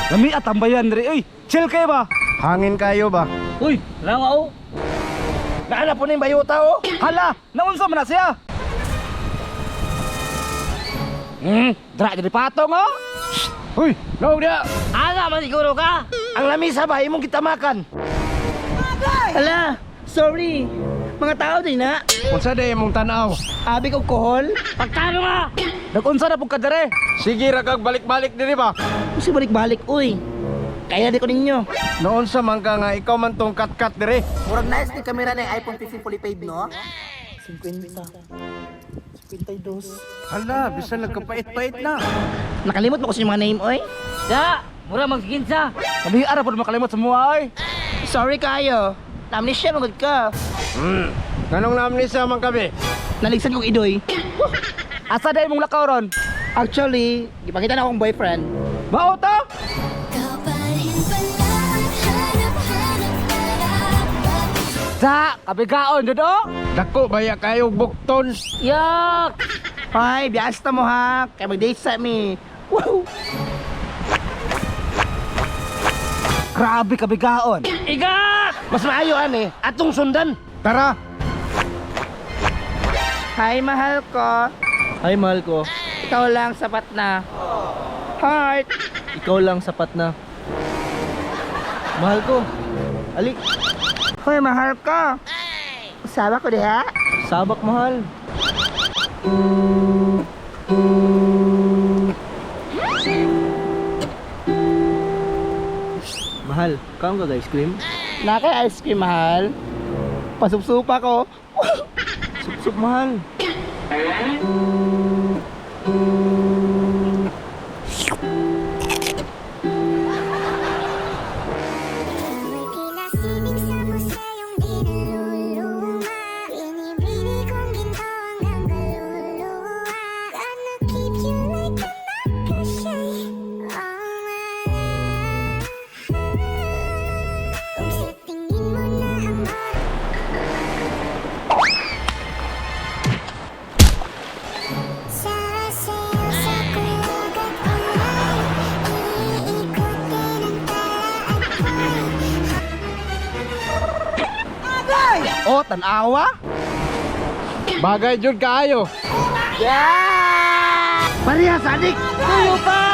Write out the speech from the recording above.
Lami at tambayan diri oy. Chill kayo ba? Hangin kayo ba? Uy, rawa oh. Naala po na yung bayota oh. Hala, naunsa man na siya? Dra diri patong oh. Uy, naog dia. Ana man siguro ka. Ang lamisa ba imong gitamakan? Hala, sorry. Mga tao din na. Unsa day imong tan-aw? Abi ko kohol. Pagtano ka. Nagunsa na pud ka dere? Sige ra kag balik-balik diri ba? Kasi balik-balik, uy. Kaya di ko ninyo. Noon sa man ka nga ikaw man tong katkat diri. Murag nice ni kamera na yung iPhone 15 fully paid, no? 50. 52. Hala, bisan nagkapait-pait na. Nakalimot mo kasi yung mga name, oy. Da, mura magkinsa. Kami ara pud makalimot sa mua oy. Sorry kayo. Na-amnesia magod ka. Nganong naamnisa man kami? Naligsan kong idoy. Asa day imong lakaw ron? Actually, gipakita na akong boyfriend. Mao ta? Ikaw pa rin pala ang hanap-hanap na dapat. Da, kabigaon jud oh. Dako baya kayo bukton. Yak. Hoy, biyasta mo ha. Kaya mag-date sa mi. Wow! Grabe kabigaon. Igak! Mas maayo ani atong sundan. Tara. Hi, mahal ko. Ay, mahal ko. Ikaw lang sapat na. Heart. Ikaw lang sapat na. Mahal ko. Alik, Hoy, mahal ko. Usaba ko diha. sabak mahal. Mahal, kaon ka ice cream? Naka ice cream, mahal. Pasupsupa ko. Sup-sup mahal. Ikaw ay tila sining sa museyong di naluluma. Binibini kong ginto hanggang kaluluwa. Gonna keep you like a ricochet all my life. Kung sa tingin mo na ang Sasayaw sa kulog at ulay. Iikutin ang tala at buhay. Oh, tan-awa. Bagay jud kaayo. Pareha sa adik. Tuyo pa!